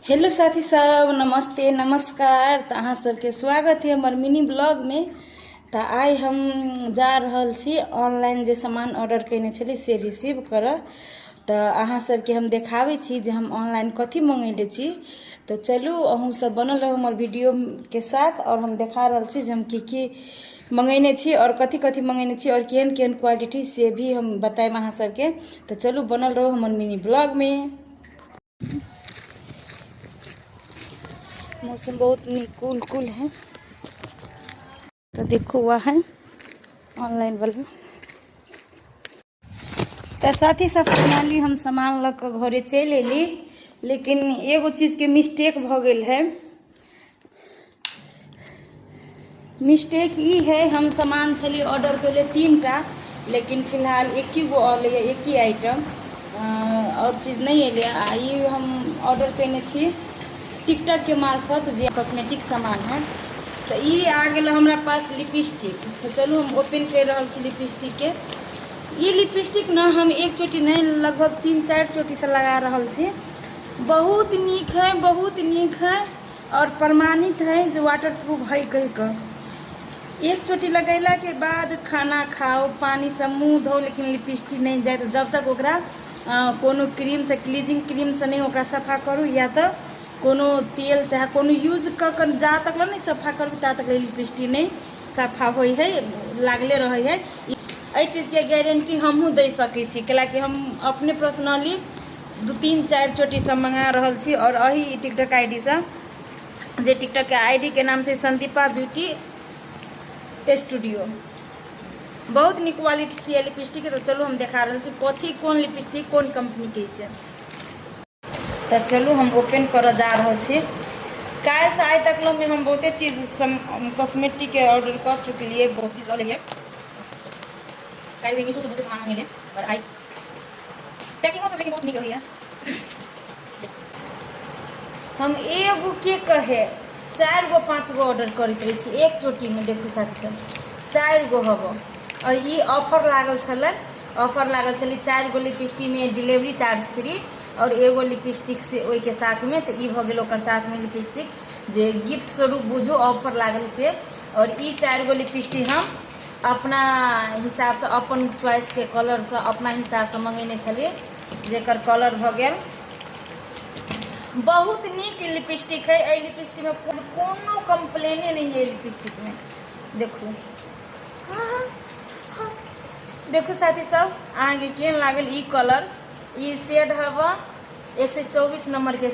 Hello साथी सब, नमस्ते नमस्कार। तऽ अहाँ सबके स्वागत है हमर मिनी ब्लॉगमे। तऽ आइ हम जा रहल छी ऑनलाइन जे सामान ऑर्डर कयने छली से रिसीव करऽ। तऽ अहाँ सबके हम देखाबै छी जे हम ऑनलाइन कथी मंगेले छी। तऽ चलू अहूँ सब बनल रहू हमर वीडियोके साथ और हम देखा रहल छी जे हम की की मंगेने छी और कथी कथी मंगेने छी और केहन केहन क्वालिटी से भी हम बतायब अहाँ सबके। तऽ चलू बनल रहू हमर मिनी ब्लॉगमे। मौसम बहुत नीक कूल कूल है। तो देखो वह है ऑनलाइन वाला। तो साथी सब फाइनली हम सामान लऽ कऽ घरे चलि अयली, लेकिन एगो चीजके मिस्टेक भऽ गेल है। मिस्टेक ई है, हम सामान छली ऑर्डर कैले 3 टा, लेकिन फिलहाल एक ही गो अलै एक ही आइटम, और चीज नहीं अयलै। आ ई हम ऑर्डर कयने छी टिकटॉकके मार्फत जे कॉस्मेटिक सामान है। तऽ ई आ गेल हमरा पास लिपस्टिक। तऽ चलू हम ओपन करि रहल छी लिपस्टिकके। ई लिपस्टिक ने हम एक चोटी नहि, लगभग 3-4 चोटीसँ लगा रहल छी। बहुत नीक है, बहुत नीक है और प्रमाणित है जे वाटर प्रूफ है कहि कऽ। एक चोटी लगेलाके बाद खाना खाओ, पानीसँ मुँह धो, लेकिन लिपस्टिक नहि जायत जब तक ओकरा कोनो क्रीमसँ, क्लीजिंग क्रीमसँ नहि ओकरा सफा करू या तऽ कोनो तेल चाहे कोनो यूज कऽ कऽ जा तक नहि सफा करू ता तक लिपस्टिक नहि सफा होइ है, लागले रहै है। एहि चीजके गारंटी हमहूँ दै सकै छी, कैलाकि हम अपने पर्सनली 2 3 4 चोटीसँ मंगा रहल छी और एही टिकटॉक I D सँ, जे टिकटॉक के I D के नाम छै संदीपा ब्यूटी स्टूडियो। बहुत नीक क्वालिटी छै लिपस्टिक। तो चलू हम देखा रहल छी कथी कोन लिपस्टिक कोन कंपनी के से। तऽ चलू हम ओपन करऽ जा रहल छी। काल्हिसँ आइ तक में हम बहुते चीज कॉस्मेटिक के ऑर्डर कऽ चुकलियै, बहुत चीज लऽ लेलियै। काल्हि मीशो से बहुते सामान मंगेलियै और आइ पैकिंगो सब लेकिन बहुत नीक रहैया। हम एगो के कहे 4 गो 5 गो ऑर्डर करैत रहै छी एक चोटीमे। देखू साथी सब 4 गो हब और ई ऑफर लागल छलै, ऑफर लागल छलै 4 गो लिपस्टिकमे डिलीवरी चार्ज फ्री और एगो लिपस्टिक से ओहिके साथमे। तऽ ई भऽ गेल ओकर साथमे लिपस्टिक जे गिफ्ट स्वरूप बुझू ऑफर लागल से। और ई 4 गो लिपस्टिक हम अपना हिसाबसँ अपन चॉइसके कलरसँ अपना हिसाबसँ मंगेने छलियै, जेकर कलर भऽ गेल बहुत नीक लिपस्टिक है। एहि लिपस्टिकमे कोनो कम्प्लेने नहि है लिपस्टिकमे। देखू हाँ हाँ, देखू साथी सब अहाँके केहन लागल ई कलर। ई शेड हब 124 नंबर के।